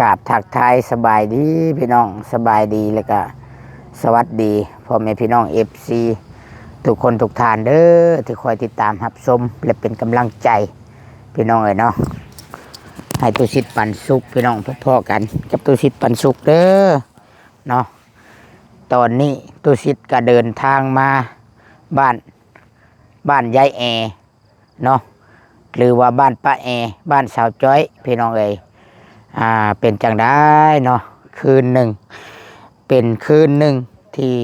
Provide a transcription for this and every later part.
ກາບທັກທາຍສະບາຍດີພີ່ນ້ອງ ສະບາຍດີ ແລ້ວກະສະຫວັດດີພໍ່ແມ່ພີ່ນ້ອງ ເອັຟຊີ ທຸກຄົນທຸກທ່ານເດີ ທີ່ຄອຍຕິດຕາມຮັບຊົມ ແລະ ເປັນກຳລັງໃຈ ພີ່ນ້ອງເອີຍເນາະ. ໃຫ້ຕຸສິດປັນສຸກ ພີ່ນ້ອງ ພໍ້ໆກັນກັບຕຸສິດປັນສຸກເດີເນາະ. ຕອນນີ້ຕຸສິດກະເດີນທາງມາບ້ານ ບ້ານຍາຍແອເນາະ ຫຼືວ່າບ້ານປ້າແອ ບ້ານສາວຈ້ອຍ ພີ່ນ້ອງເອີຍ. ອ່າ ເປັນຈັ່ງໃດເນາະ ຄືນໜຶ່ງ ເປັນຄືນໜຶ່ງທີ່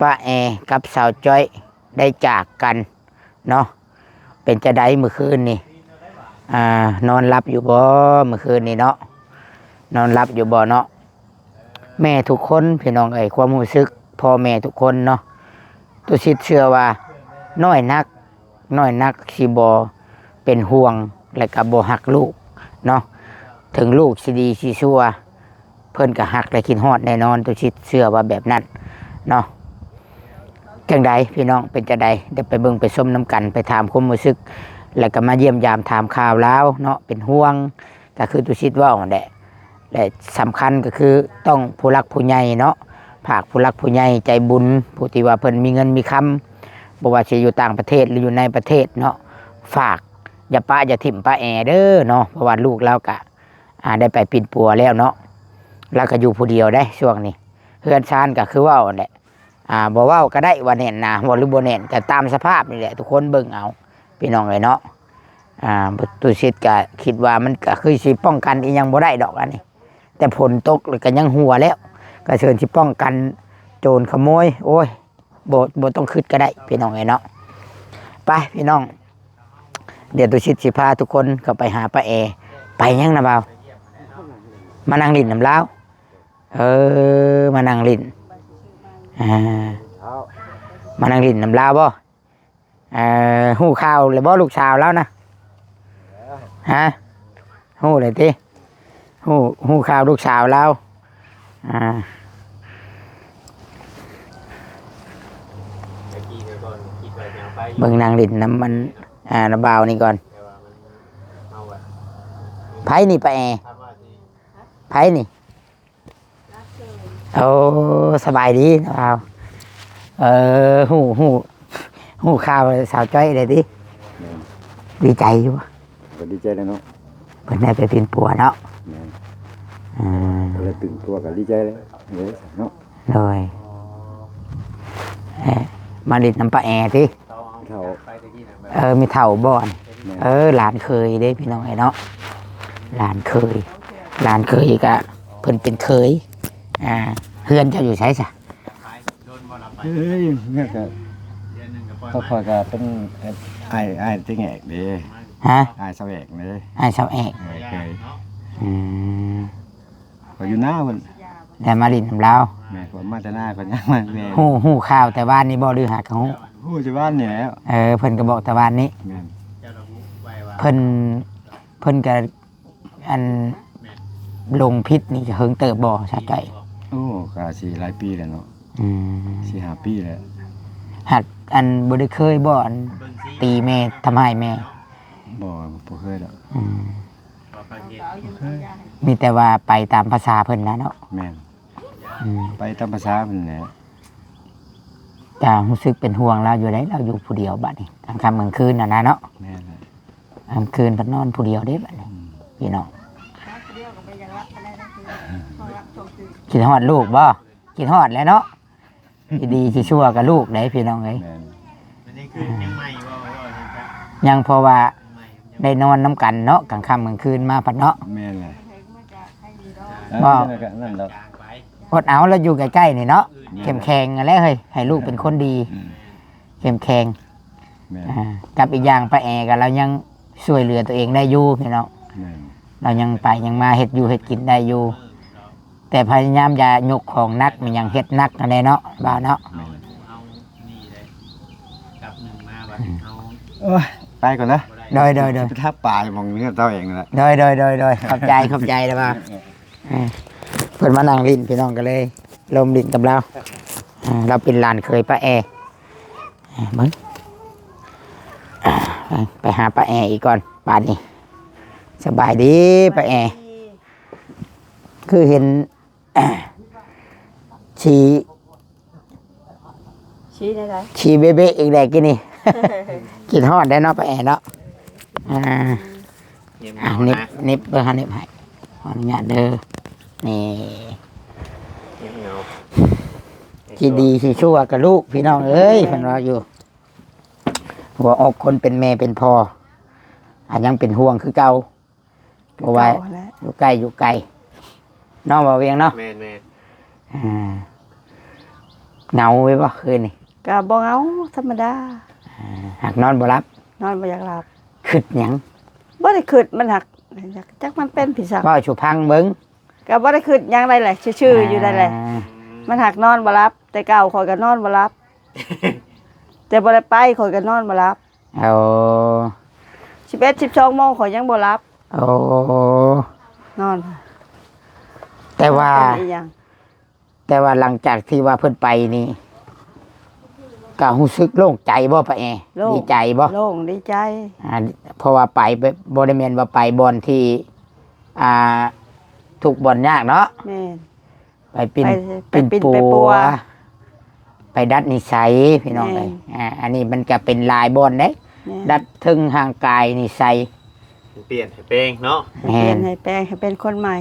ປ້າແອກັບສາວຈ້ອຍໄດ້ຈາກກັນເນາະ. ເປັນຈັ່ງໃດມື້ຄືນນີ້ ອ່າ ນອນຫຼັບຢູ່ບໍ່ມື້ຄືນນີ້ເນາະ ນອນຫຼັບຢູ່ບໍ່ເນາະ? ແມ່ທຸກຄົນ ພີ່ນ້ອງເອີຍ ຄວາມຮູ້ສຶກພໍ່ແມ່ທຸກຄົນເນາະ ຕຸສິດເຊື່ອວ່ານ້ອຍນັກ ນ້ອຍນັກຊິບໍ່ເປັນຫ່ວງ ແລະ ກໍບໍ່ຮັກລູກເນາະ. ເຖິງລູກຊິດີຊິຊົ່ວ ເພິ່ນກໍຮັກ ແລະ ຄິດຮອດແນ່ນອນ ຕຸສິດເຊື່ອວ່າແບບນັ້ນເນາະ. ຈັ່ງໃດພີ່ນ້ອງ ເປັນຈັ່ງໃດ ດຽວໄປເບິ່ງໄປຊົມນຳກັນ ໄປຖາມຄວາມຮູ້ສຶກ ແລ້ວກໍມາຢ້ຽມຢາມຖາມຂ່າວລາວເນາະ ເປັນຫ່ວງ ກໍຄືຕຸສິດເວົ້າຫັ້ນແຫຼະ ແລະ ສຳຄັນກໍຄືຕ້ອງຜູ້ຫຼັກຜູ້ໃຫຍ່ເນາະ ຝາກຜູ້ຫຼັກຜູ້ໃຫຍ່ໃຈບຸນ ຜູ້ທີ່ວ່າເພິ່ນມີເງິນມີຄຳ ບໍ່ວ່າຊິຢູ່ຕ່າງປະເທດ ຫຼື ຢູ່ໃນປະເທດເນາະ ຝາກ ຢ່າປະຢ່າຖິ້ມປ້າແອເດີເນາະ ເພາະວ່າລູກລາວກະ ອ່າ ໄດ້ໄປປິ່ນປົວແລ້ວເນາະ ລາວກໍຢູ່ຜູ້ດຽວເດ້ຊ່ວງນີ້ ເຮືອນຊານກໍຄືເວົ້າຫັ້ນແຫຼະ ອ່າ ບໍ່ເວົ້າກໍໄດ້ວ່າແໜ້ນໜາບໍ່ ຫຼື ບໍ່ແໜ້ນ ກໍຕາມສະພາບນີ້ແຫຼະ ທຸກຄົນເບິ່ງເອົາ ພີ່ນ້ອງເອີຍເນາະ. ອ່າ ຕຸສິດກໍຄິດວ່າມັນກໍຄືຊິປ້ອງກັນອີ່ຫຍັງບໍ່ໄດ້ດອກອັນນີ້ ແຕ່ຝົນຕົກແລ້ວກໍຍັງຮົ່ວແລ້ວ ກໍເຊີນຊິປ້ອງກັນໂຈນຂະໂມຍ ໂອ້ຍ ບໍ່ ບໍ່ຕ້ອງຄິດກໍໄດ້ ພີ່ນ້ອງເອີຍເນາະ. ໄປພີ່ນ້ອງ ດຽວຕຸສິດຊິພາທຸກຄົນເຂົ້າໄປຫາປ້າແອ. ໄປຫຍັງນະບ່າວ? ມານັ່ງຫຼິ້ນນຳລາວ. ເອີ ມານັ່ງຫຼິ້ນ ອ່າ ມານັ່ງຫຼິ້ນນຳລາວບໍ່? ເອີ ຮູ້ຂ່າວແລ້ວບໍ່ລູກສາວລາວນະ? ຮະ? ຮູ້ແລ້ວຕິ? ຮູ້ ຮູ້ຂ່າວລູກສາວລາວ ອ່າ ເບິ່ງນັ່ງຫຼິ້ນນຳມັນ ອ່າ ນຳບ່າວນີ້ກ່ອນ. ໃຜນີ້ປ້າແອ? ໃຜນີ້? ໂອ້ ສະບາຍດີນະບ່າວ. ເອີ ຮູ້ ຮູ້ ຮູ້ຂ່າວສາວຈ້ອຍແລ້ວຕິ? ແມ່ນ. ດີໃຈຢູ່ບໍ່? ກໍດີໃຈແລ້ວເນາະ ເພິ່ນໄດ້ໄປປິ່ນປົວເນາະ. ແມ່ນ. ອືມ ກໍເລີຍຕື່ນຕົວກໍດີໃຈແລ້ວເນາະ. ໂດຍ ເອີ ມາຫຼິ້ນນຳປ້າແອຕິ? ເຖົ້າ ເອີ ມີເຖົ້າບໍ່? ແມ່ນ. ເອີ ຫຼານເຂີຍເດ້ພີ່ນ້ອງເອີຍເນາະ ຫຼານເຂີຍ ຫຼານເຂີຍກະເພິ່ນເປັນເຂີຍ. ອ່າ ເຮືອນເຈົ້າຢູ່ໃສຊະ? ເອີຍ ເຮືອນກະ ຂ້ອຍກະເປັນ ເອີ ອ້າຍ ອ້າຍຕິແຫງກເດ້. ຮະ? ອ້າຍສາວແອກເດ້. ອ້າຍສາວແອກ. ເອີຍ ເຄີຍ. ອືມ ຂ້ອຍຢູ່ນາເພິ່ນ ແລ້ວມາຫຼິ້ນນຳລາວ. ແມ່ນ ຂ້ອຍມາແຕ່ນາ ຂ້ອຍຍັງມາແມ່. ຮູ້ ຮູ້ຂ່າວແຕ່ວານນີ້ບໍ່ ຫຼືຫາກະຮູ້? ຮູ້ແຕ່ວານນີ້ແຫຼ້ວ. ເອີ ເພິ່ນກໍບອກແຕ່ວານນີ້. ແມ່ນ. ເພິ່ນ ເພິ່ນກໍ ອັນ ລົງຜິດນີ້ກໍເຫິງເຕີບບໍ່ ສາວຈ້ອຍ? ໂອ້ ກໍຊິຫຼາຍປີແລ້ວເນາະ. ອືມ ສີ່ຫ້າປີແລ້ວ. ຫາກ ອັນ ບໍ່ໄດ້ເຄີຍບໍ່ ອັນ ຕີແມ່ ທຳຮ້າຍແມ່? ບໍ່ ບໍ່ເຄີຍດອກ. ອືມ ບໍ່ເຄີຍ. ມີແຕ່ວ່າໄປຕາມພາສາເພິ່ນນະເນາະ. ແມ່ນ. ອືມ ໄປຕາມພາສາເພິ່ນແຫຼະ. ກະຮູ້ສຶກເປັນຫ່ວງລາວຢູ່ເດ້ ລາວຢູ່ຜູ້ດຽວບາດນີ້ ກາງຄ່ຳກາງຄືນຫັ້ນນະເນາະ. ແມ່ນແຫຼະ. ກາງຄືນເພິ່ນນອນຜູ້ດຽວເດ້ບາດນີ້. ອືມ ພີ່ນ້ອງ ຄິດຮອດລູກບໍ່? ຄິດຮອດແຫຼະເນາະ. ຊິດີຊິຊົ່ວກໍລູກເດ້ພີ່ນ້ອງເອີຍ. ແມ່ນ. ຍັງຄືຍັງໃໝ່ບໍ່ ຍັງພໍວ່າໄດ້ນອນນຳກັນເນາະ ກາງຄ່ຳກາງຄືນມາພັດເນາະ. ແມ່ນແຫຼະ. ເວົ້າ ນັ້ນດອກ ອົດເອົາ ລາວຢູ່ໃກ້ໆນີ້ເນາະ. ແມ່ນ. ເຂັ້ມແຂງຫັ້ນແຫຼະເຮີ້ຍ ໃຫ້ລູກເປັນຄົນດີ. ອືມ ເຂັ້ມແຂງ. ແມ່ນ. ອ່າ ກັບອີກຢ່າງປ້າແອກໍລາວຍັງຊ່ວຍເຫຼືອຕົວເອງໄດ້ຢູ່ພີ່ນ້ອງ. ແມ່ນ. ລາວຍັງໄປຍັງມາ ເຮັດຢູ່ເຮັດກິນໄດ້ຢູ່. ແຕ່ພະຍາຍາມຢ່າຍົກຂອງໜັກ ມີຫຍັງເຮັດໜັກຫັ້ນແຫຼະເນາະ ບ່າວເນາະ. ແມ່ນ. ໂອ້ຍ ໄປກ່ອນນະ. ໂດຍໆໆ ໄປທາປາໝ່ອງເຮືອນເຈົ້າເອງນັ້ນແຫຼະ. ໂດຍໆໆໆ ຂອບໃຈ ຂອບໃຈເດີບ່າວ. ເອີ ເພິ່ນມານັ່ງຫຼິ້ນ ພີ່ນ້ອງກໍເລີຍລົມຫຼິ້ນກັບລາວ. ເອີ ລາວເປັນຫຼານເຂີຍປ້າແອ. ເອີ ເບິ່ງ ໄປຫາປ້າແອອີກກ່ອນບາດນີ້. ສະບາຍດີປ້າແອ ຄືເຫັນ ຊີ ຊີ້ແນວໃດ? ຊີ້ເບະໆ ອີກແລ້ວກີ້ນີ້ ຄິດຮອດໄດ້ເນາະປ້າແອເນາະ. ອ່າ ເຫຍິບ ອ່າ ເຫຍິບ ເຫຍິບເບິ່ງ ເຫຍິບໃຫ້ ຂໍອະນຸຍາດເດີ. ນີ້ ເຫຍິບເຫງົາ ຊິດີຊິຊົ່ວກັບລູກ ພີ່ນ້ອງເອີຍ ເພິ່ນວ່າຢູ່. ຫົວອົກຄົນເປັນແມ່ເປັນພໍ່ ອາ ຍັງເປັນຫ່ວງຄືເກົ່າ. ເພາະວ່າ ຄືເກົ່າຫັ້ນແຫຼະ ຢູ່ໃກ້ຢູ່ໄກເນາະ ບ່າວວຽງເນາະ. ແມ່ນໆ ອ່າ ເຫງົາໄວ້ບໍ່ຄືນນີ້? ກະບໍ່ເຫງົາ ທຳມະດາ. ອ່າ ຫາກນອນບໍ່ຫຼັບ? ນອນບໍ່ຢາກຫຼັບ. ຄຶດຫຍັງ? ບໍ່ໄດ້ຄຶດ ມັນຫາກ ຈັກມັນເປັນພິສັງ. ເວົ້າສູ່ຟັງເບິ່ງ. ກະບໍ່ໄດ້ຄຶດຫຍັງໃດແຫຼະ ຊື່ໆ ອ່າ ຢູ່ໃດແຫຼະ. ມັນຫາກນອນບໍ່ຫຼັບ ແຕ່ເກົ່າຂ້ອຍກະນອນບໍ່ຫຼັບ ແຕ່ບໍ່ໄດ້ໄປຂ້ອຍກະນອນບໍ່ຫຼັບ. ເອົາ ສິບເອັດ ສິບສອງໂມງຂ້ອຍຍັງບໍ່ຫຼັບ. ໂອ້ ນອນ ແຕ່ວ່າ ເປັນອີ່ຫຍັງ? ແຕ່ວ່າຫຼັງຈາກທີ່ວ່າເພິ່ນໄປນີ້ ກໍຮູ້ສຶກໂລ່ງໃຈບໍ່ ປ້າແອ? ໂລ່ງ ດີໃຈບໍ່? ໂລ່ງ ດີໃຈ. ອ່າ ເພາະວ່າໄປ ບໍ່ ບໍ່ໄດ້ແມ່ນວ່າໄປບ່ອນທີ່ ອ່າ ທຸກບ່ອນຍາກເນາະ. ແມ່ນ. ໄປປິ່ນ ໄປ ໄປປິ່ນ ປິ່ນປົວ ໄປປົວ ໄປດັດນິໄສພີ່ນ້ອງເອີຍ. ແມ່ນ. ອ່າ ອັນນີ້ມັນກະເປັນຫຼາຍບ່ອນເດ້. ແມ່ນ. ດັດເທິງຮ່າງກາຍນິໄສ ປ່ຽນໃຫ້ແປງເນາະ. ແມ່ນ. ປ່ຽນໃຫ້ແປງ ໃຫ້ເປັນຄົນໃໝ່.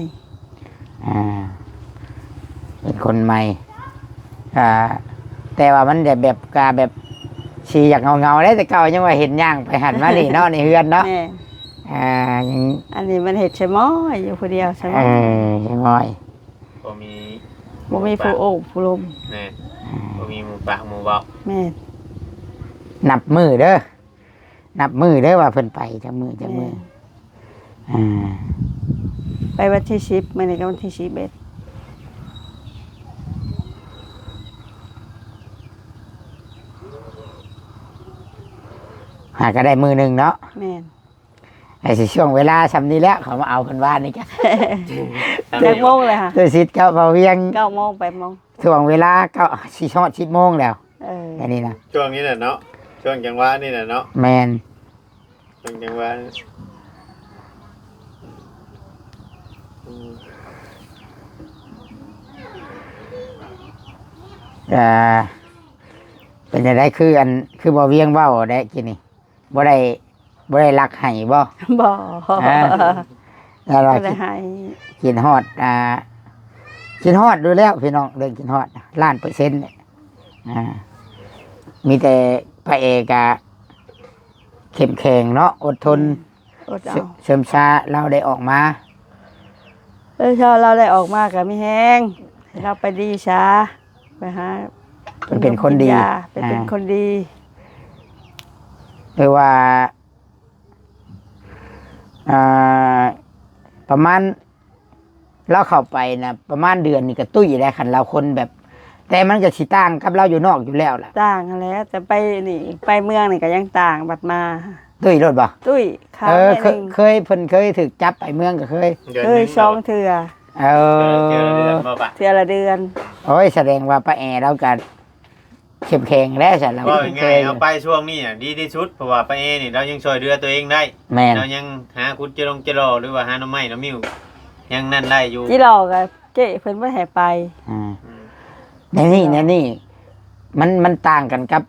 ອ່າ ເປັນຄົນໃໝ່. ອ່າ ແຕ່ວ່າມັນຈະແບບ ກະແບບຊິຢາກເຫງົາໆເດ້ ແຕ່ເກົ່າຍັງວ່າເຫັນຍ່າງໄປຫັ້ນມານີ້ເນາະ ໃນເຮືອນເນາະ. ແມ່ນ. ອ່າ ຍັງ ອັນນີ້ມັນເຮັດຊະມ້ອຍ ຢູ່ຜູ້ດຽວຊະມ້ອຍ. ເອີ ຊະມ້ອຍ. ບໍ່ມີ ບໍ່ມີຜູ້ໂອ້ຜູ້ລົມ. ແມ່ນ. ອ່າ ບໍ່ມີໝູ່ປາກໝູ່ເວົ້າ. ແມ່ນ. ນັບມື້ເດີ ນັບມື້ເດີວ່າເພິ່ນໄປຈັກມື້ ຈັກມື້. ແມ່ນ. ອ່າ ໄປວັນທີສິບ ມື້ນີ້ກໍວັນທີສິບເອັດ ຫາກໍໄດ້ມື້ໜຶ່ງເນາະ. ແມ່ນ. ໃນຊ່ວງເວລາຊ່ຳນີ້ແຫຼະ ເຂົາມາເອົາເພິ່ນວ່ານີ້ກະ ຈັກໂມງແລ້ວຫະ? ຕຸສິດກັບບ່າວວຽງ ເກົ້າໂມງ ແປດໂມງ ຊ່ວງເວລາເກົ້າ ຊິຮອດສິບໂມງແລ້ວ. ເອີ ອັນນີ້ນະ ຊ່ວງນີ້ແຫຼະເນາະ ຊ່ວງຈັງຫວະນີ້ແຫຼະເນາະ. ແມ່ນ. ເພິ່ນຈັ່ງວ່າ ອືມ ອ່າ ເປັນຈັ່ງໃດ? ຄືອັນ ຄືບ່າວວຽງເວົ້າໄດ້ກີ້ນີ້ ບໍ່ໄດ້ ບໍ່ໄດ້ລັກໄຫ້ບໍ່? ບໍ່. ອ່າ ແລ້ວວ່າ ບໍ່ໄດ້ໄຫ້ ຄິດ ຄິດຮອດ ອ່າ ຄິດຮອດຢູ່ແລ້ວພີ່ນ້ອງ ເລື່ອງຄິດຮອດລ້ານເປີເຊັນ. ອ່າ ມີແຕ່ປ້າແອກະ ເຂັ້ມແຂງເນາະ ອົດທົນ. ແມ່ນ. ອົດເອົາ. ເສີມຊາລາວໄດ້ອອກມາ ເອີ ເຊົ້າລາວໄດ້ອອກມາກໍມີແຮງ ລາວໄປດີຊາ ໄປຫາ ເພິ່ນເປັນຄົນດີ ກິນຢາ ໄປເປັນ ອ່າ ຄົນດີ. ຫຼືວ່າ ອ່າ ປະມານ ລາວເຂົ້າໄປນະ ປະມານເດືອນນີ້ກໍຕຸ້ຍແລ້ວ ຄັນລາວຄົນແບບ ແຕ່ມັນກໍຊິຕ່າງກັບລາວຢູ່ນອກຢູ່ແລ້ວລະ. ຕ່າງຫັ້ນແຫຼະ ແຕ່ໄປນີ້ ໄປເມືອງນີ້ກໍຍັງຕ່າງ ບັດມາຕຸ້ຍໂລດບໍ່? ຕຸ້ຍ. ເອີ ເຄີຍ ເຄີຍ ເພິ່ນເຄີຍຖືກຈັບໄປເມືອງກໍເຄີຍ. ເຄີຍສອງເທື່ອ. ເອີ ເທື່ອລະເດືອນບໍ່ປະ? ເທື່ອລະເດືອນ. ໂອ້ຍ ສະແດງວ່າປ້າແອລາວກໍ ເຂັ້ມແຂງແລ້ວຊັ້ນລະ. ເວົ້າງ່າຍໆ ເຮົາໄປຊ່ວງນີ້ນະດີທີ່ສຸດ ເພາະວ່າປ້າແອນີ້ລາວຍັງຊ່ອຍເຫຼືອຕົວເອງໄດ້. ແມ່ນ. ລາວຍັງຫາຂຸດຈິລົງຈິລໍ ຫຼືວ່າຫາໜໍ່ໄມ້ໜໍ່ມິ້ວ ຍັງນັ້ນໄດ້ຢູ່. ຈິລໍກໍເຈ້ເພິ່ນບໍ່ໃຫ້ໄປ. ອ່າ ອືມ ແນວນີ້ ແນວນີ້ ມັນ ມັນຕ່າງກັນກັບ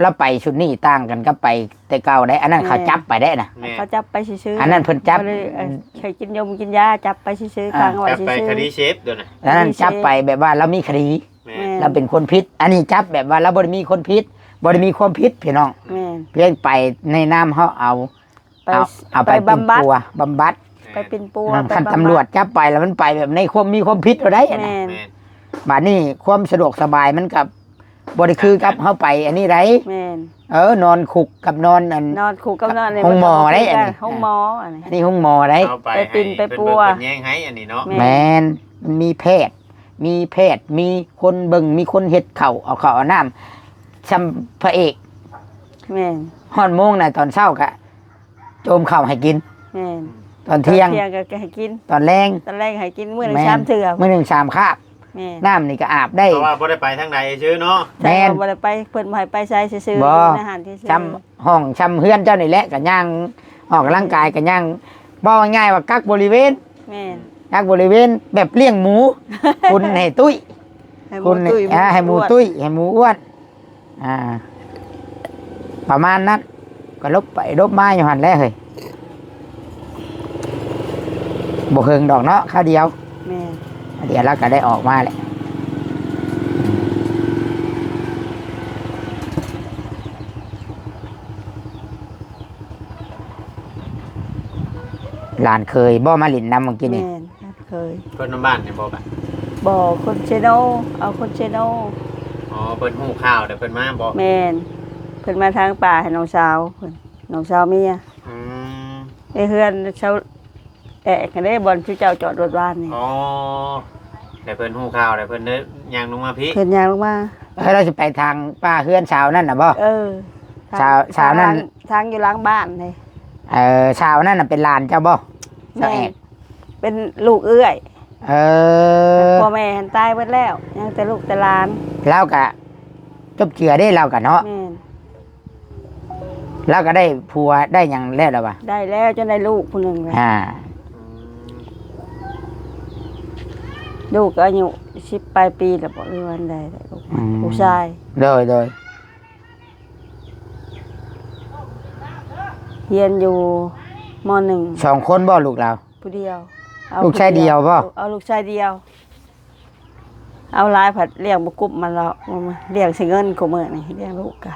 ລາວໄປຊຸດນີ້ ຕ່າງກັນກັບໄປແຕ່ເກົ່າໄດ໋. ອັນນັ້ນເຂົາ ແມ່ນ ຈັບໄປໄດ໋ນະ. ແມ່ນ. ເຂົາຈັບໄປຊື່ໆ. ອັນນັ້ນເພິ່ນຈັບ ບໍ່ໄດ້ ເອີ ໃຫ້ກິນຍົມກິນຢາ ຈັບໄປຊື່ໆ. ອ່າ ຂັງໄວ້ຊື່ໆ. ຈັບໄປຄະດີເສບໂດນນະ. ອັນນັ້ນຈັບໄປແບບວ່າລາວມີຄະດີ. ແມ່ນ. ລາວເປັນຄົນຜິດ ອັນນີ້ຈັບແບບວ່າລາວບໍ່ໄດ້ມີຄົນຜິດ ບໍ່ໄດ້ມີຄວາມຜິດພີ່ນ້ອງ. ແມ່ນ. ພຽງໄປໃນນາມເຮົາເອົາ ໄປ ເອົາ ເອົາໄປ ໄປບຳບັດ ປິ່ນປົວ ບຳບັດ. ແມ່ນ. ໄປປິ່ນປົວ ອ່າ ໄປບຳບັດ. ຄັນຕຳຫຼວດຈັບໄປແລ້ວມັນໄປແບບໃນຄວາມມີຄວາມຜິດເຮົາໄດ໋. ແມ່ນ. ແມ່ນ. ບາດນີ້ຄວາມສະດວກສະບາຍມັນກໍບໍ່ໄດ້ຄືກັບເຮົາໄປອັນນີ້ໄດ໋. ແມ່ນ. ເອີ ນອນຄຸກກັບນອນອັນ ນອນຄຸກກັບນອນ ໂຮງໝໍໄດ໋ ອັນນີ້ ໂຮງໝໍອັນນີ້ ອັນນີ້ໂຮງໝໍໄດ໋. ເຮົາໄປ ໄປປິ່ນ ໃຫ້ ໄປປົວ ເພິ່ນເບິ່ງເພິ່ນແຍງໃຫ້ອັນນີ້ເນາະ. ແມ່ນ. ແມ່ນ ມັນມີແພດ ມີຄົນເບິ່ງ ມີຄົນເຮັດເຂົ້າ ເອົາເຂົ້າເອົານ້ຳ ຊ່ຳພະເອກ. ແມ່ນ. ຮອດໂມງນະ ຕອນເຊົ້າກະໂຈມເຂົ້າໃຫ້ກິນ. ແມ່ນ. ຕອນທ່ຽງ ຕອນທ່ຽງກໍໃຫ້ກິນ ຕອນແລງ ຕອນແລງໃຫ້ກິນ ມື້ໜຶ່ງ ແມ່ນ ສາມເທື່ອ ມື້ໜຶ່ງສາມຄາບ. ແມ່ນ. ນ້ຳນີ້ກໍອາບໄດ້ ເພາະວ່າບໍ່ໄດ້ໄປທາງໃດຊື່ເນາະ. ແມ່ນ. ບໍ່ໄດ້ໄປ ເພິ່ນບໍ່ໃຫ້ໄປໃສຊື່ໆ ຢູ່ໃນຫັ້ນຊື່ໆ. ຊ່ຳຫ້ອງ ຊ່ຳເຮືອນເຈົ້ານີ້ແຫຼະ ກໍຍ່າງອອກກຳລັງກາຍ ກໍຍ່າງ ເວົ້າງ່າຍໆວ່າກັກບໍລິເວນ ແມ່ນ ກັກບໍລິເວນແບບລ້ຽງໝູ ຄຸນໃຫ້ຕຸ້ຍ ໃຫ້ໝູຕຸ້ຍ ຄຸນໃຫ້ ອ່າ ໃຫ້ໝູ ອ້ວນ ຕຸ້ຍ ໃຫ້ໝູອ້ວນ ອ່າ ປະມານນັ້ນ ກໍຫຼົບໄປຫຼົບມາຢູ່ຫັ້ນແຫຼະເຮີ້ຍ ບໍ່ເຫິງດອກເນາະ ຄາວດຽວ ແມ່ນ ຄາວດຽວລາວກໍໄດ້ອອກມາແຫຼະ. ຫຼານເຂີຍບໍ່ມາຫຼິ້ນນຳມື້ກີ້ນີ້? ແມ່ນ ຫຼານເຂີຍ. ຄົນນຳບ້ານນີ້ບໍ່? ບໍ່ ຄົນເຊໂນ ເອົາຄົນເຊໂນ. ອໍ ເພິ່ນຮູ້ຂ່າວແລ້ວເພິ່ນມາບໍ່? ແມ່ນ ເພິ່ນມາທາງປ່າໃຫ້ນ້ອງສາວເພິ່ນ ນ້ອງສາວເມຍ. ອືມ ໃນເຮືອນຊາວ ແອກຫັ້ນເດ້ ບ່ອນທີ່ເຈົ້າຈອດລົດວານນີ້. ອໍ ແລ້ວເພິ່ນຮູ້ຂ່າວແລ້ວເພິ່ນເລີຍຍ່າງລົງມາພີ້. ເພິ່ນຍ່າງລົງມາ. ເອີ ລາວຊິໄປທາງປ່າເຮືອນຊາວນັ້ນນະບໍ່? ເອີ ຊາວ ຊາວນັ້ນ ທາງຢູ່ຫຼັງບ້ານເດ້. ເອີ ຊາວນັ້ນນະເປັນຫຼານເຈົ້າບໍ່? ຊາວແອກ ແມ່ນ ເປັນລູກເອື້ອຍ. ເອີ ພໍ່ແມ່ຫັ້ນຕາຍເບິດແລ້ວ ຍັງແຕ່ລູກແຕ່ຫຼານ. ລາວກະຈົບເຈື່ອເດ້ ລາວກະເນາະ. ແມ່ນ. ລາວກໍໄດ້ຜົວໄດ້ຫຍັງແລ້ວລະວະ? ໄດ້ແລ້ວ ຈົນໄດ້ລູກຜູ້ໜຶ່ງແລ້ວ. ອ່າ ອືມ ລູກອາຍຸສິບປາຍປີແລ້ວບໍ່ ຫຼືວ່າໃດ? ອືມ ລູກຊາຍ. ໂດຍ ໂດຍ. ຮຽນຢູ່ ມໍໜຶ່ງ. ສອງຄົນບໍ່ລູກລາວ? ຜູ້ດຽວ. ເອົາ ລູກຊາຍດຽວບໍ່? ເອົາລູກຊາຍດຽວ. ເອົາຫຼາຍພັດລ້ຽງບໍ່ກຸ້ມມັນດອກ ລ້ຽງໃຊ້ເງິນຄູ່ມື້ນີ້ ລ້ຽງລູກກະ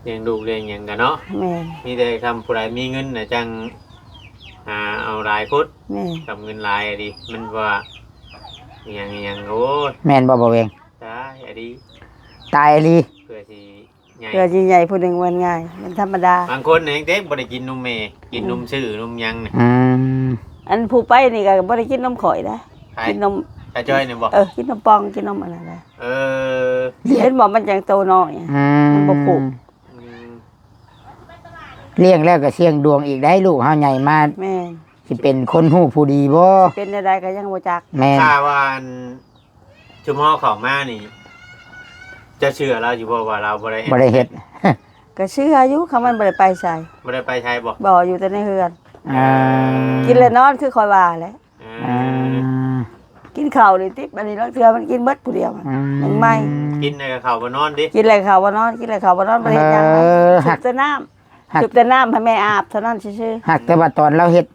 ລ້ຽງລູກລ້ຽງຫຍັງກະເນາະ. ແມ່ນ. ມີແຕ່ຄຳຜູ້ໃດມີເງິນນະຈັ່ງ ຫາເອົາຫຼາຍໂພດ. ແມ່ນ. ຄຳເງິນຫຼາຍອີ່ຫຼີ ມັນວ່າອີ່ຫຍັງອີ່ຫຍັງ ໂອ້ຍ. ແມ່ນບໍ່ ບໍ່ແວງ? ຕາຍອີ່ຫຼີ ຕາຍອີ່ຫຼີ. ເພື່ອຊິ ໃຫຍ່ ເພື່ອຊິໃຫຍ່ຜູ້ໜຶ່ງມັນງ່າຍ ມັນທຳມະດາ. ບາງຄົນແຮງເຕັກບໍ່ໄດ້ກິນນົມແມ່ ກິນນົມ ອືມ ຊື້ນົມຫຍັງນີ້. ອືມ ອັນຜູ້ໄປນີ້ກໍບໍ່ໄດ້ກິນນົມຂ້ອຍນະ. ໃຜ? ກິນນົມ ຕາຈ້ອຍນີ້ບໍ່? ເອີ ກິນນົມປ່ອງ ກິນນົມອັນນັ້ນນະ. ເອີ ເຫັນບໍ່ ມັນຈັ່ງໂຕນ້ອຍ. ອືມ ມັນບໍ່ປຸກ. ອືມ ລ້ຽງແລ້ວກໍສ່ຽງດວງອີກໄດ໋ ລູກເຮົາໃຫຍ່ມາ. ແມ່ນ. ຊິເປັນຄົນຮູ້ຜູ້ດີບໍ່? ຊິເປັນແນວໃດກໍຍັງບໍ່ຈັກ. ແມ່ນ. ຖ້າວ່າອັນ ຊຸມເຮົາເຂົ້າມານີ້ ເຈົ້າເຊື່ອລາວຢູ່ບໍ່ວ່າລາວບໍ່ໄດ້ ບໍ່ໄດ້ເຮັດ? ກໍເຊື່ອຢູ່ ຄຳມັນບໍ່ໄດ້ໄປໃສ. ບໍ່ໄດ້ໄປໃສບໍ່? ບໍ່ ຢູ່ແຕ່ໃນເຮືອນ. ອ່າ ກິນແລະນອນຄືຂ້ອຍວ່າແຫຼະ. ອ່າ ອ່າ ກິນເຂົ້ານີ້ຕິ ອັນນີ້ລາງເທື່ອມັນກິນເບິດຜູ້ດຽວ. ອືມ ຍັງໃໝ່ ກິນແລ້ວກໍເຂົ້າມານອນຕິ. ກິນແລ້ວເຂົ້າມານອນ ກິນແລ້ວເຂົ້າມານອນ ບໍ່ໄດ້ເຮັດຫຍັງ. ເອີ ສູບແຕ່ນ້ຳ ສູບແຕ່ນ້ຳໃຫ້ແມ່ອາບເທົ່ານັ້ນຊື່ໆ. ຫາກແຕ່ວ່າຕອນລາວເຮັດ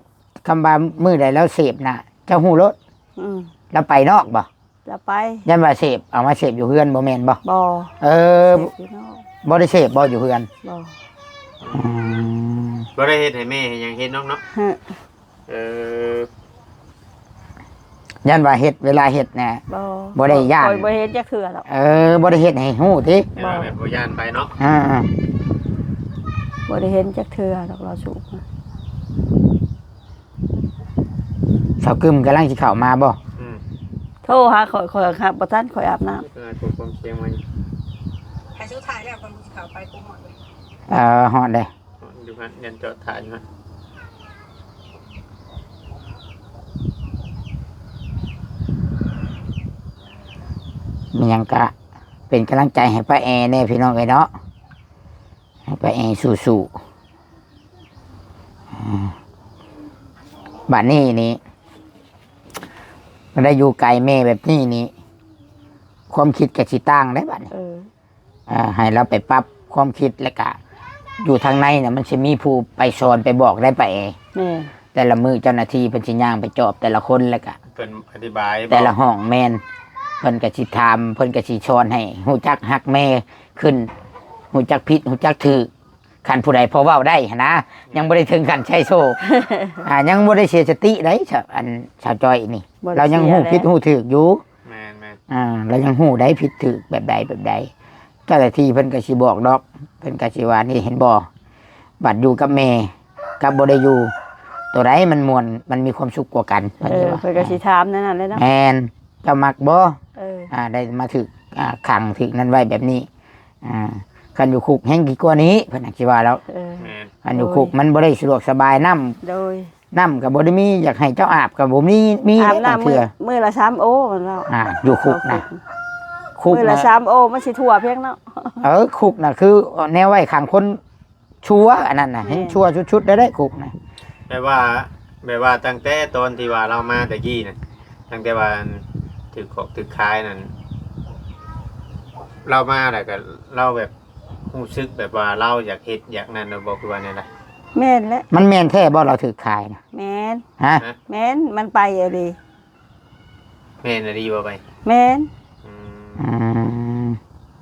ຄຳວ່າມື້ໃດລາວເສບນະ ເຈົ້າຮູ້ໂລດ. ອືມ ລາວໄປນອກບໍ່? ລາວໄປ. ຢ້ານວ່າເສບ ເອົາມາເສບຢູ່ເຮືອນບໍ່ແມ່ນບໍ່? ບໍ່. ເອີ ເສບຢູ່ນອກ. ບໍ່ໄດ້ເສບບໍ່ຢູ່ເຮືອນ? ບໍ່. ອືມ ບໍ່ໄດ້ເຮັດໃຫ້ແມ່ໃຫ້ຫຍັງເຮັດນອກເນາະ. ເອີ ຢ້ານວ່າເຮັດ ເວລາເຮັດນະ ບໍ່ ບໍ່ໄດ້ຢ້ານ. ຂ້ອຍບໍ່ເຮັດຈັກເທື່ອດອກ. ເອີ ບໍ່ໄດ້ເຮັດໃຫ້ຮູ້ຕິ. ບໍ່. ແບບບໍ່ຢ້ານໄປເນາະ. ອ່າ ບໍ່ໄດ້ເຫັນຈັກເທື່ອດອກລາວສູບ. ສາວກຶມກຳລັງຊິເຂົ້າມາບໍ່? ອືມ ໂທຫາຂ້ອຍ ຂ້ອຍຮັບບໍ່ທັນ ຂ້ອຍອາບນ້ຳ. ເອີ ຜູ້ຄວາມສຽງມາຢູ່. ໃຫ້ສຸດທ້າຍແລ້ວກ່ອນ ຊິເຂົ້າໄປ ກູຮອດເລີຍ. ເອີ ຮອດເດ້. ຮອດຢູ່ຫັ້ນ ຍັງຈອດຖ້າຢູ່ຫັ້ນ. ມີຫຍັງກະເປັນກຳລັງໃຈໃຫ້ປ້າແອແດ່ ພີ່ນ້ອງເອີຍເນາະ. ໃຫ້ປ້າແອສູ້ໆ. ອາ ບາດນີ້ນີ້ ໄດ້ຢູ່ໄກແມ່ແບບນີ້ນີ້ ຄວາມຄິດກໍຊິຕ່າງໄດ໋ບາດນີ້. ເອີ ອ່າ ໃຫ້ລາວໄປປັບຄວາມຄິດ ແລ້ວກະຢູ່ທາງໃນນະ ມັນຊິມີຜູ້ໄປສອນໄປບອກໄດ້ປ້າແອ. ແມ່ນ. ແຕ່ລະມື້ເຈົ້າໜ້າທີ່ເພິ່ນຊິຍ່າງໄປຈອບແຕ່ລະຄົນ ແລ້ວກະເພິ່ນອະທິບາຍ ແຕ່ລະຫ້ອງ. ແມ່ນ. ເພິ່ນກໍຊິຖາມ ເພິ່ນກໍຊິສອນໃຫ້ຮູ້ຈັກຮັກແມ່ຂຶ້ນ ຮູ້ຈັກຜິດ ຮູ້ຈັກຖືກ. ຄັນຜູ້ໃດພໍເວົ້າໄດ້ຫັ້ນນະ ຍັງບໍ່ໄດ້ເຖິງຂັ້ນໃຊ້ໂສ້ ອ່າ ຍັງບໍ່ໄດ້ເສຍສະຕິໄດ໋ ສະ ອັນສາວຈ້ອຍນີ້ ລາວຍັງຮູ້ຜິດຮູ້ຖືກຢູ່. ແມ່ນໆ. ອ່າ ລາວຍັງຮູ້ໄດ໋ ຜິດຖືກແບບໃດແບບໃດ. ເຈົ້າໜ້າທີ່ເພິ່ນກໍຊິບອກດອກ ເພິ່ນກໍຊິວ່າ ນີ້ເຫັນບໍ່ ບັດຢູ່ກັບແມ່ກັບບໍ່ໄດ້ຢູ່ ໂຕໃດມັນມ່ວນ ມັນມີຄວາມສຸກກວ່າກັນ ເພິ່ນຊິວ່າ. ເອີ ເພິ່ນກໍຊິຖາມແນວນັ້ນແຫຼະເນາະ. ແມ່ນ. ເຈົ້າມັກບໍ່? ເອີ ອ່າ ໄດ້ມາຖືກ ອ່າ ຂັງຖືກນັ້ນໄວ້ແບບນີ້. ອ່າ ຄັນຢູ່ຄຸກແຮງດີກວ່ານີ້ ເພິ່ນອາດຊິວ່າແລ້ວ. ເອີ ແມ່ນ. ຄັນຢູ່ຄຸກ ໂດຍ ມັນບໍ່ໄດ້ສະດວກສະບາຍ ນ້ຳ ໂດຍ ນ້ຳກໍບໍ່ໄດ້ມີ ຢາກໃຫ້ເຈົ້າອາບກໍບໍ່ມີ ມີ ອາບນ້ຳມື້ລະສາມໂອ ເພິ່ນເວົ້າ. ອ່າ ຢູ່ຄຸກນະ ຄຸກ ມື້ລະສາມໂອ ມັນຊິທົ່ວພຽງເນາະ. ເອີ ຄຸກນະ ຄືແນວໄວ້ຂັງຄົນຊົ່ວ ອັນນັ້ນນະ ແມ່ນ ແຮງຊົ່ວສຸດໆ ໄດ້ ຄຸກນະ. ແປວ່າ ແບບວ່າຕັ້ງແຕ່ຕອນທີ່ວ່າລາວມາແຕ່ກີ້ນະ ຕັ້ງແຕ່ວ່າອັນຖືກຂອກຖືກຂາຍນັ້ນ ລາວມາແລ້ວກໍລາວແບບຮູ້ສຶກແບບວ່າລາວຢາກເຮັດຢາກນັ້ນແລ້ວບໍ່ ຄືວ່າແນວໃດ? ແມ່ນແຫຼະ ມັນແມ່ນແທ້ບໍ່ລາວຖືກຂາຍນະ? ແມ່ນ ຮະ? ແມ່ນ ມັນໄປອີ່ຫຼີ. ແມ່ນອີ່ຫຼີບໍ່ໄປ? ແມ່ນ ອືມ ອືມ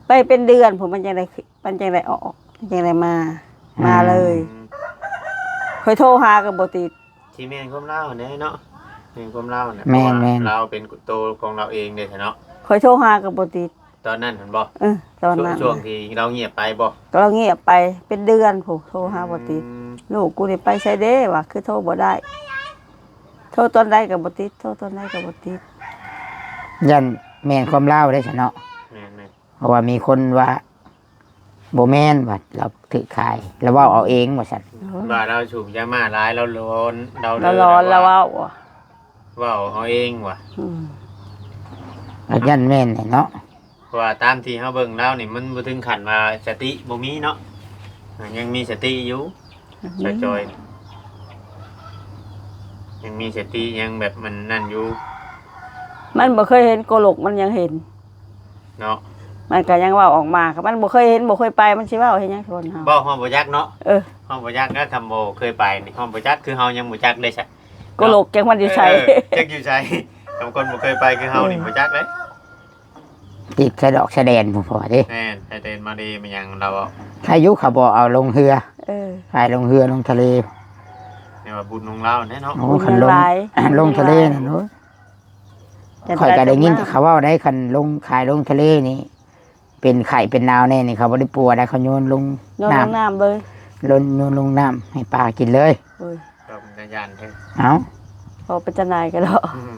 ໄປເປັນເດືອນພຸ້ນ ມັນຈັ່ງໄດ້ ມັນຈັ່ງໄດ້ອອກ ມັນຈັ່ງໄດ້ມາ ມາເລີຍ. ອືມ ຂ້ອຍໂທຫາກໍບໍ່ຕິດ. ຊິແມ່ນຄວາມລາວຫັ້ນແຫຼະເນາະ ແມ່ນຄວາມລາວຫັ້ນແຫຼະ ແມ່ນ ເພາະວ່າ ແມ່ນ ລາວເປັນໂຕຂອງລາວເອງເດ້ຊະເນາະ. ຂ້ອຍໂທຫາກໍບໍ່ຕິດ. ຕອນນັ້ນຫັ້ນບໍ່? ເອີ ຕອນນັ້ນ ຊ່ວງທີ່ລາວງຽບໄປບໍ່? ກໍລາວງຽບໄປເປັນເດືອນພຸ້ນ ໂທຫາບໍ່ຕິດ. ອືມ ລູກກູນີ້ໄປໃສເດ້ ວ່າຄືໂທບໍ່ໄດ້ ໂທຕອນໃດກໍບໍ່ຕິດ ໂທຕອນໃດກໍບໍ່ຕິດ. ຢ້ານແມ່ນຄວາມລາວເດ້ຊະເນາະ. ແມ່ນໆ ເພາະວ່າມີຄົນວ່າ ບໍ່ແມ່ນວ່າລາວຖືກຂາຍ ລາວເວົ້າເອົາເອງວ່າຊັ້ນ. ໂອ້ຍ ວ່າລາວສູບຢາມ້າຫຼາຍ ລາວຫຼອນ ລາວ ລາວຫຼອນ ລາວເວົ້າ ເວົ້າເອົາເອງວ່າ. ອືມ ກໍຢ້ານແມ່ນແຫຼະເນາະ ເພາະວ່າຕາມທີ່ເຮົາເບິ່ງລາວນີ້ ມັນບໍ່ເຖິງຂັ້ນວ່າສະຕິບໍ່ມີເນາະ ຍັງມີສະຕິຢູ່. ອືມ ສາວຈອຍ ຍັງມີສະຕິ ຍັງແບບມັນນັ້ນຢູ່. ມັນບໍ່ເຄີຍເຫັນ ໂກຫຼົກມັນຍັງເຫັນເນາະ. ມັນກໍຍັງເວົ້າອອກມາ ຄັນມັນບໍ່ເຄີຍເຫັນ ບໍ່ເຄີຍໄປ ມັນຊິເວົ້າເຮັດຫຍັງຄົນເຮົາ? ເວົ້າຮອດບໍ່ຈັກເນາະ. ເອີ ຮອດບໍ່ຈັກນະ ຄັນບໍ່ເຄີຍໄປນີ້ ຮອດບໍ່ຈັກ ຄືເຮົາຍັງບໍ່ຈັກເດ້ຊະ ໂກຫຼົກຈັກມັນຢູ່ໃສ. ເອີ ຈັກຢູ່ໃສ ຄັນຄົນບໍ່ເຄີຍໄປຄືເຮົານີ້ ເອີ ບໍ່ຈັກເດ້. ຕິດຊາຍດອກຊາຍແດນພຸ້ນເດ. ແມ່ນ ຊາຍແດນມາເລມາຫຍັງລາວເວົ້າ. ໃຄຢູ່ເຂົາບໍ່ເອົາລົງເຮືອ. ເອີ ຂາຍລົງເຮືອລົງທະເລ. ແຕ່ວ່າບຸນຂອງລາວແດ່ເນາະ. ໂອ້ ຄັນລົງ ລົງທະເລນັ້ນ ໂອ້ຍ ຂ້ອຍກໍໄດ້ຍິນແຕ່ເຂົາເວົ້າໄດ໋ ຄັນລົງ ຂາຍລົງທະເລນີ້ ເປັນໄຂ້ເປັນໜາວແດ່ນີ້ ເຂົາບໍ່ໄດ້ປົວໄດ໋ ເຂົາໂຍນລົງ ໂຍນລົງນ້ຳ ນ້ຳເລີຍ ໂຍນ ໂຍນລົງນ້ຳໃຫ້ປາກິນເລີຍ. ໂອ້ຍ ກໍເປັນຕາຢ້ານແທ້. ເອົ້າ ເວົ້າເປັນຕາໜ່າຍກໍເນາະ. ອືມ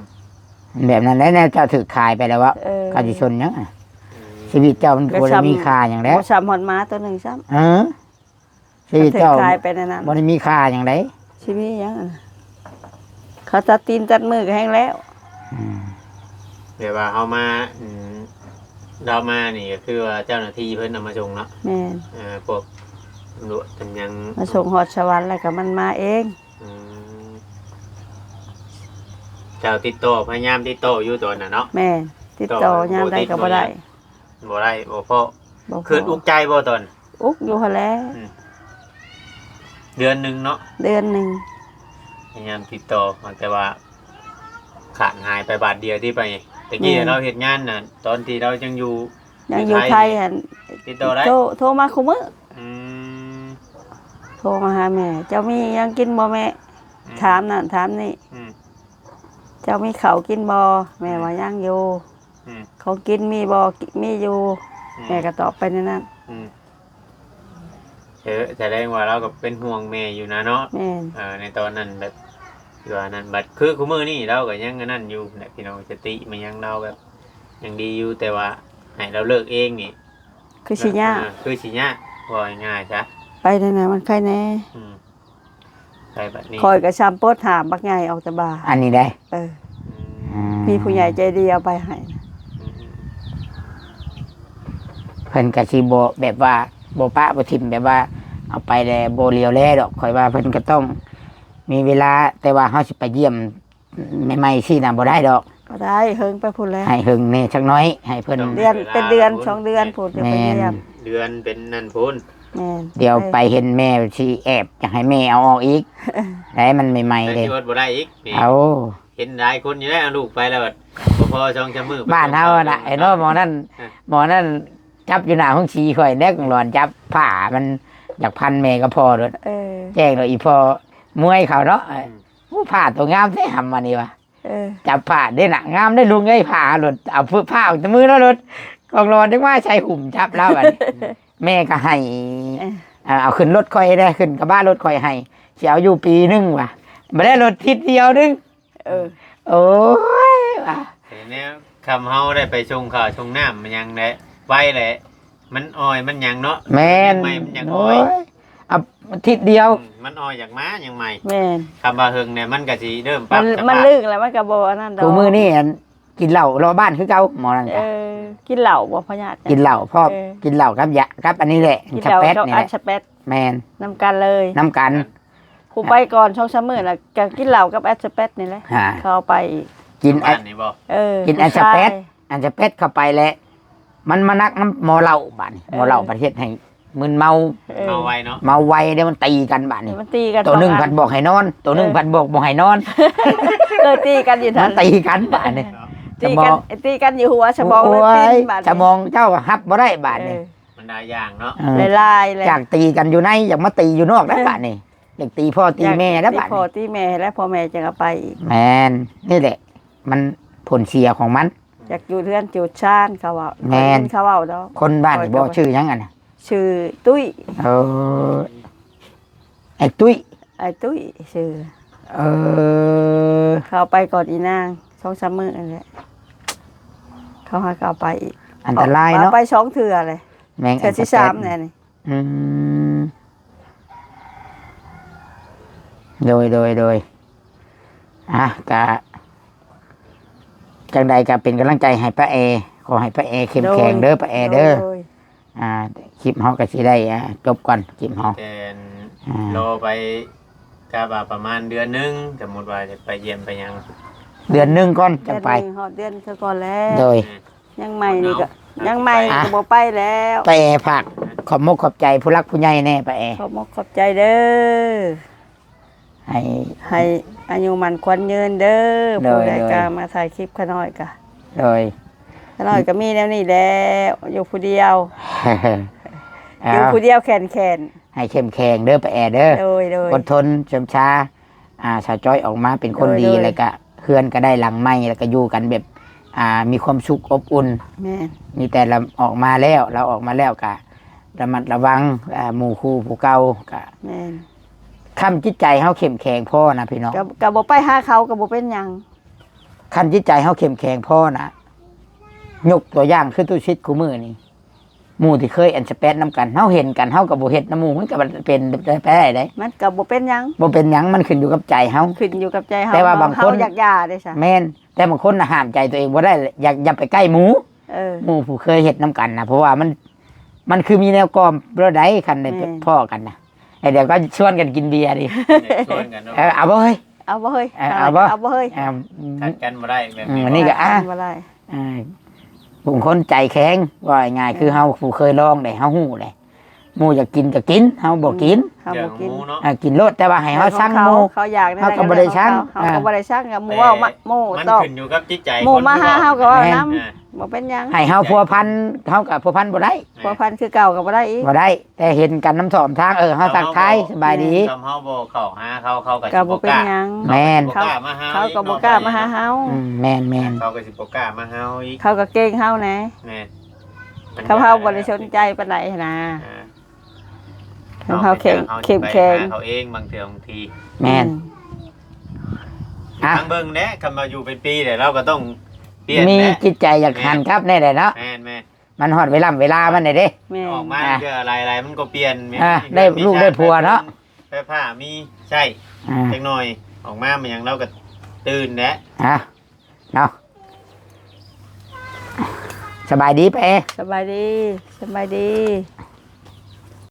ແບບນັ້ນແຫຼະ ແນວເຈົ້າຖືກຂາຍໄປແລ້ວເວົ້າ. ເອີ ເຂົາຊິຊົນຫຍັງ? ອືມ ຊີວິດເຈົ້າມັນກໍບໍ່ໄດ້ມີຄ່າຫຍັງແລ້ວ ບໍ່ຊ້ຳຮອດໝາຕົວໜຶ່ງຊ້ຳ. ເອີ ຊີວິດເຈົ້າ ຖືກຂາຍໄປແນວນັ້ນ ບໍ່ໄດ້ມີຄ່າຫຍັງໃດ. ຊິມີຫຍັງ? ເຂົາຕັດຕີນຕັດມືກໍແຮງແລ້ວ. ອືມ ແບບວ່າເຮົາມາ ອືມ ລາວມານີ້ກໍຄືວ່າເຈົ້າໜ້າທີ່ເພິ່ນເອົາມາສົ່ງເນາະ. ແມ່ນ ເອີ ພວກຕຳຫຼວດຕຳຫຍັງມາສົ່ງຮອດສະຫວັນ ແລ້ວກໍມັນມາເອງ. ອືມ ເຈົ້າຕິດຕໍ່ ພະຍາຍາມຕິດຕໍ່ຢູ່ຕອນນັ້ນເນາະ. ແມ່ນ ຕິດຕໍ່ ຕິດຕໍ່ຍາມໃດກໍບໍ່ໄດ້ ບໍ່ໄດ້ ບໍ່ພໍ້ ບໍ່ພໍ້. ຄິດອຸກໃຈບໍ່ຕອນ? ອຸກຢູ່ຫັ້ນແຫຼະ. ອືມ ເດືອນໜຶ່ງເນາະ ເດືອນໜຶ່ງ ພະຍາຍາມຕິດຕໍ່ ແຕ່ວ່າຂາດຫາຍໄປບາດດຽວ. ທີ່ໄປແຕ່ກີ້ ແມ່ນ ລາວເຮັດງານນະ ຕອນທີ່ລາວຍັງຢູ່ ຍັງຢູ່ໄທຫັ້ນ ຕິດຕໍ່ໄດ້ ໂທ ໂທມາຄູ່ມື້. ອືມ ໂທມາຫາແມ່ ເຈົ້າມີຫຍັງກິນບໍ່ແມ່? ອືມ ຖາມນັ້ນຖາມນີ້. ອືມ ເຈົ້າມີເຂົ້າກິນບໍ່? ແມ່ ອືມ ວ່າຍັງຢູ່. ອືມ ຂອງກິນມີບໍ່? ມີຢູ່. ອືມ ແມ່ກໍຕອບໄປແນວນັ້ນ. ອືມ ເອີ ສະແດງວ່າລາວກໍເປັນຫ່ວງແມ່ຢູ່ນະເນາະ. ແມ່ນ ເອີ ໃນຕອນນັ້ນແບບ ຄືວ່ານັ້ນ ບັດຄືຄູ່ມື້ນີ້ລາວກໍຍັງອັນນັ້ນຢູ່ແຫຼະ ພີ່ນ້ອງ. ສະຕິມາຍັງລາວແບບຍັງດີຢູ່ ແຕ່ວ່າໃຫ້ລາວເລີກເອງນີ້ ຄືຊິຍາກ ເອີ ຄືຊິຍາກ ເວົ້າງ່າຍໆຊະ. ໄປແນວໃດມັນໄຄແດ່. ອືມ ໄປບັດນີ້ ຂ້ອຍກໍຊ້ຳປວດຫ້າມບັກໃຫຍ່ອອກແຕ່ບ່າ. ອັນນີ້ໄດ໋. ເອີ ອືມ ອືມ ມີຜູ້ໃຫຍ່ໃຈດີເອົາໄປໃຫ້. ອືມ ເພິ່ນກໍຊິບໍ່ແບບວ່າບໍ່ປະບໍ່ຖິ້ມ ແບບວ່າເອົາໄປແລ້ວບໍ່ຫຼຽວແລດອກ. ຂ້ອຍວ່າເພິ່ນກໍຕ້ອງມີເວລາ ແຕ່ວ່າເຮົາຊິໄປຢ້ຽມ ໃໝ່ໆຊີ້ນະບໍ່ໄດ້ດອກ. ກໍໄດ້ ເຫິງໄປພຸ້ນແຫຼະ ໃຫ້ເຫິງແດ່ຈັກໜ້ອຍ ໃຫ້ເພິ່ນ ເດືອນ ເປັນເດືອນສອງເດືອນພຸ້ນ ຈັ່ງໄປຢ້ຽມ. ແມ່ນ ເດືອນເປັນນັ້ນພຸ້ນ. ແມ່ນ ດຽວໄປເຫັນແມ່ຊິແອບ ຢາກໃຫ້ແມ່ເອົາອອກອີກ ໄດ້ມັນໃໝ່ໆເດ້ ຊິອດບໍ່ໄດ້ອີກ. ເອົາ ເຫັນຫຼາຍຄົນຢູ່ແລ້ວ ເອົາລູກໄປແລ້ວບັດບໍ່ພໍສອງສາມມື້. ບ້ານເຮົານະ ໄອ້ນ້ອຍໝໍນັ້ນ ເອີ ໝໍນັ້ນຈັບຢູ່ໜ້າໂຮງສີຂ້ອຍແດ່ ກອງຫຼອນຈັບຜ້າ ມັນຢາກພັນແມ່ກັບພໍ່ໂລດ. ເອີ ແຈ້ງໂລດ ອີພໍ່ມວຍເຂົາເນາະ. ອືມ ໂອ້ ຜ້າໂຕງາມແທ້ຫຳອັນນີ້ວ່າ. ເອີ ຈັບຜ້າເດ້ນະ ງາມເດ້ລຸງເອີຍ ຜ້າໂລດ ເອົາຜ້າອອກແຕ່ມືລາວໂລດ ກອງຫຼອນຈຶ່ງມາໃສ່ຫຸ້ມຈັບລາວບັດນີ້. ແມ່ກໍໃຫ້ ເອີ ເອົາຂຶ້ນລົດຂ້ອຍເດ້ ຂຶ້ນກະບະລົດຂ້ອຍໃຫ້ ຊິເອົາຢູ່ປີໜຶ່ງວ່າ ບໍ່ໄດ້ລົດທິດດຽວໜຶ່ງ. ເອີ ໂອ້ຍວ່າ ແນວຄຳເຮົາໄດ້ໄປສົ່ງເຂົ້າສົ່ງນ້ຳມັນຫຍັງແຫຼະ ໄວແຫຼະ ມັນອ່ອຍມັນຫຍັງເນາະ. ແມ່ນ ໃໝ່ໆມັນຫຍັງອ່ອຍ ໂອ້ຍ ອາທິດດຽວ. ອືມ ມັນອ່ອຍຢາກມາຫຍັງໃໝ່. ແມ່ນ ຄຳວ່າເຫິງແດ່ມັນກໍຊິເລີ່ມປັບ ມັນ ສະພາບ ມັນລຶ້ງແລ້ວ ມັນກໍບໍ່ອັນນັ້ນດອກ. ຄູ່ມື້ນີ້ ອັນ ກິນເຫຼົ້າລໍບ້ານຄືເກົ່າ ໝໍນັ້ນ. ເອີ ກິນເຫຼົ້າບໍ່ພະຍາດ ກິນເຫຼົ້າພ້ອມ. ເອີ ກິນເຫຼົ້າກັບຢາ ກັບອັນນີ້ແຫຼະ ສະແປດນີ້ແຫຼະ. ແມ່ນ ນຳກັນເລີຍ ນຳກັນ. ຜູ້ໄປກ່ອນສອງສາມມື້ນະ ກໍກິນເຫຼົ້າກັບແອັດສະແປດນີ້ແຫຼະ ອ່າ ເຂົາເອົາໄປອີກ ກິນ ບ້ານນີ້ບໍ່? ເອີ ກິນແອັດສະແປດ ອັນສະແປດເຂົ້າໄປແລ້ວ ມັນມາໜັກນຳໝໍເຫຼົ້າບາດນີ້ ເອີ ໝໍເຫຼົ້າປະເທດໃຫ້ມຶນເມົາ ເອີ ເມົາໄວເນາະ ເມົາໄວເດ້ ມັນຕີກັນບາດນີ້ ມັນຕີກັນ ໂຕໜຶ່ງ ສອງອັນ ພັດບອກໃຫ້ນອນ ໂຕໜຶ່ງ ເອີ ພັດບອກບໍ່ໃຫ້ນອນ ເລີຍຕີກັນຢູ່ຫັ້ນ ມັນຕີກັນບາດນີ້ ຕີກັນ ສະໝອງ ຕີກັນຢູ່ຫົວ ສະໝອງເລີຍປິ່ນບາດນີ້ ໂອ້ຍ ສະໝອງເຈົ້າກໍຮັບບໍ່ໄດ້ບາດນີ້ ເອີ ມັນຫຼາຍຢ່າງເນາະ ເອີ ຫຼາຍໆແຫຼະ ຢາກຕີກັນຢູ່ໃນ ຢາກມາຕີຢູ່ນອກໄດ້ບາດນີ້ ຢາກຕີພໍ່ຕີແມ່ແລ້ວບາດນີ້ ຢາກຕີພໍ່ຕີແມ່ແລ້ວ ພໍ່ແມ່ຈັ່ງເອົາໄປອີກ ແມ່ນ ນີ້ແຫຼະ ມັນຜົນເສຍຂອງມັນ ຢາກຢູ່ເຮືອນຢູ່ຊານ ເຂົາເວົ້າ ແມ່ນ ເຂົາເວົ້າດອກ ຄົນບ້ານນີ້ບໍ່ ຂ້ອຍກໍ ຊື່ຫຍັງອັນນະ? ຊື່ຕຸ້ຍ ເອີ ອ້າຍຕຸ້ຍ ອ້າຍຕຸ້ຍຊື່ ເອີ ເຂົາໄປກ່ອນອີນາງສອງສາມມື້ນັ້ນແຫຼະ ເຂົາຫາກໍເອົາໄປອີກ ອັນຕະລາຍເນາະ ເອົາໄປສອງເທື່ອເລີຍ ແມ່ນ ເທື່ອທີສາມແລ້ວນີ້ ອືມ ໂດຍ ໂດຍ ໂດຍ ອ່ະ ກະ ຈັ່ງໃດກໍເປັນກຳລັງໃຈໃຫ້ປ້າແອ ຂໍໃຫ້ປ້າແອເຂັ້ມແຂງເດີ ໂດຍ ປ້າແອເດີ ໂດຍ ອ່າ ຄລິບເຮົາກໍຊິໄດ້ ອ່າ ຈົບກ່ອນ ຄລິບເຮົາ ແຕ່ ອ່າ ລໍໄປ ກະວ່າປະມານເດືອນໜຶ່ງ ສົມມຸດວ່າຈະໄປຢ້ຽມໄປຫຍັງ ເດືອນໜຶ່ງກ່ອນຈັ່ງໄປ ເດືອນໜຶ່ງ ຮອດເດືອນຊະກ່ອນແລ້ວ ໂດຍ ແມ່ນ ຍັງໃໝ່ນີ້ກໍ ຍັງໃໝ່ນີ້ກໍບໍ່ໄປແລ້ວ ປ້າແອ ຝາກຂອບມົກຂອບໃຈຜູ້ຫຼັກຜູ້ໃຫຍ່ແດ່ ປ້າແອ ຂອບມົກຂອບໃຈເດີ ໃຫ້ ໃຫ້ອາຍຸໝັ້ນຂວັນຍືນເດີ ໂດຍ ຜູ້ໃດ ໂດຍ ກໍມາຖ່າຍຄລິບຂ້ານ້ອຍກໍ ໂດຍ ຂ້ານ້ອຍກໍມີແນວນີ້ແຫຼະ ຢູ່ຜູ້ດຽວ ເອົາ ຢູ່ຜູ້ດຽວແຂນໆ ໃຫ້ເຂັ້ມແຂງເດີ ປ້າແອເດີ ໂດຍ ໂດຍ ອົດທົນເຊື່ອມຊາ ອ່າ ສາວຈ້ອຍອອກມາເປັນຄົນດີ ໂດຍ ໂດຍ ແລ້ວກະເຮືອນກໍໄດ້ຫຼັງໃໝ່ ແລ້ວກະຢູ່ກັນແບບ ອ່າ ມີຄວາມສຸກອົບອຸ່ນ ແມ່ນ ມີແຕ່ລະ ອອກມາແລ້ວ ລາວອອກມາແລ້ວກະລະມັດລະວັງ ອ່າ ໝູ່ຄູ່ຜູ້ເກົ່າ ກະ ແມ່ນ ຄຳຈິດໃຈເຮົາເຂັ້ມແຂງພໍນະພີ່ນ້ອງ ກໍ ກໍບໍ່ໄປຫາເຂົາກໍບໍ່ເປັນຫຍັງ ຄັນຈິດໃຈເຮົາເຂັ້ມແຂງພໍນະ ຍົກຕົວຢ່າງຄືຕຸສິດຄູ່ມື້ນີ້ ໝູ່ທີ່ເຄີຍອັນສະແປດນຳກັນ ເຮົາເຫັນກັນ ເຮົາກໍບໍ່ເຮັດນຳໝູ່ ມັນກໍເປັນໄປໄດ້ເດ້ ມັນກໍບໍ່ເປັນຫຍັງ ບໍ່ເປັນຫຍັງ ມັນຂຶ້ນຢູ່ກັບໃຈເຮົາ ຂຶ້ນຢູ່ກັບໃຈເຮົາ ແຕ່ວ່າບາງຄົນ ເຮົາຢາກຢ່າເດ້ຊະ ແມ່ນ ແຕ່ບາງຄົນນະຫ້າມໃຈຕົວເອງບໍ່ໄດ້ ຢ່າ ຢ່າໄປໃກ້ໝູ່ ເອີ ໝູ່ຜູ້ເຄີຍເຮັດນຳກັນນະ ເພາະວ່າມັນ ມັນຄືມີແນວກ່ອມບໍ່ໄດ້ ຄັນໄດ້ ແມ່ນ ພໍ້ກັນນະ ແລ້ວດຽວກໍຊວນກັນກິນເບຍນີ້ ຊວນກັນເນາະ ເອີ ເອົາບໍ່ເຮີ້ຍ ເອົາບໍ່ເຮີ້ຍ ເອີ ເອົາບໍ່ ເອົາບໍ່ເຮີ້ຍ ເອີ ຂັດກັນບໍ່ໄດ້ແບບນີ້ ອືມ ອັນນີ້ກໍ ອ່ະ ຂັດກັນບໍ່ໄດ້ ອ່າ ບາງຄົນໃຈແຂງ ເວົ້າງ່າຍໆ ແມ່ນ ຄືເຮົາຜູ້ເຄີຍລອງເດ້ ເຮົາຮູ້ເດ້ ໝູ່ຢາກກິນກໍກິນ ເຮົາບໍ່ກິນ ເຮົາບໍ່ກິນ ເລື່ອງໝູ່ເນາະ ອ່າ ກິນໂລດ ແຕ່ວ່າໃຫ້ເຮົາຊັງໝູ່ ເຮົາຢາກ ເຮົາກໍບໍ່ໄດ້ຊັງ ເຮົາກໍບໍ່ໄດ້ຊັງ ກໍໝູ່ເວົ້າ ໝູ່ຕອບ ມັນຂຶ້ນຢູ່ກັບຈິດໃຈ ໝູ່ມາຫາເຮົາກໍເວົ້ານຳ ແມ່ນ ອ່າ ບໍ່ເປັນຫຍັງ ໃຫ້ເຮົາພົວພັນ ເຮົາກໍພົວພັນບໍ່ໄດ້ ແມ່ນ ພົວພັນຄືເກົ່າກໍບໍ່ໄດ້ອີກ ບໍ່ໄດ້ ແຕ່ເຫັນກັນນຳສອງທາງ ເອີ ເຮົາທັກທາຍ ເຮົາບໍ່ ສະບາຍດີ ອືມ ຄຳເຮົາບໍ່ເຂົ້າຫາເຂົາ ເຂົາກໍ ກໍ ຊິ ບໍ່ເປັນ ບໍ່ກ້າ ຫຍັງ ແມ່ນ ເຂົາກໍບໍ່ກ້າມາຫາເຮົາ ເຂົາກໍບໍ່ກ້າມາຫາເຮົາອີກເນາະ ອືມ ແມ່ນໆ ເຂົາກໍຊິບໍ່ກ້າມາຫາເຮົາອີກ ເຂົາກໍເກັ່ງເຮົາແດ່ ແມ່ນ ເຂົາເຮົາບໍ່ໄດ້ສົນໃຈປານໃດຫັ້ນນະ ອ່າ ເຮົາເຂັ້ມ ເຂັ້ມແຂງ ເຮົາຊິໄປຫາເຂົາເອງບາງເທື່ອບາງທີ ແມ່ນ ອືມ ອ່ະ ຟັງເບິ່ງແດ່ ຄັນວ່າຢູ່ເປັນປີແລ້ວ ເຮົາກໍຕ້ອງປ່ຽນ ມີ ແຫຼະ ຈິດໃຈຢາກ ແມ່ນ ຫັນກັບແດ່ແຫຼະເນາະ ແມ່ນໆ ມັນຮອດເວລາ ເວລາມັນແດ່ເດ້ ແມ່ນ ອອກມາ ອ່າ ເທື່ອຫຼາຍໆ ມັນກໍປ່ຽນ ອ່າ ມີ ໄດ້ລູກໄດ້ຜົວເນາະ ມີເຮືອນມີຊານ ໄຟຟ້າມີໃຊ້ ອ່າ ຈັກໜ່ອຍ ອອກມາມັນຫຍັງ ເຮົາກໍຕື່ນແຫຼະ ອ່າ ເນາະ ສະບາຍດີປ້າແອ ສະບາຍດີ ສະບາຍດີ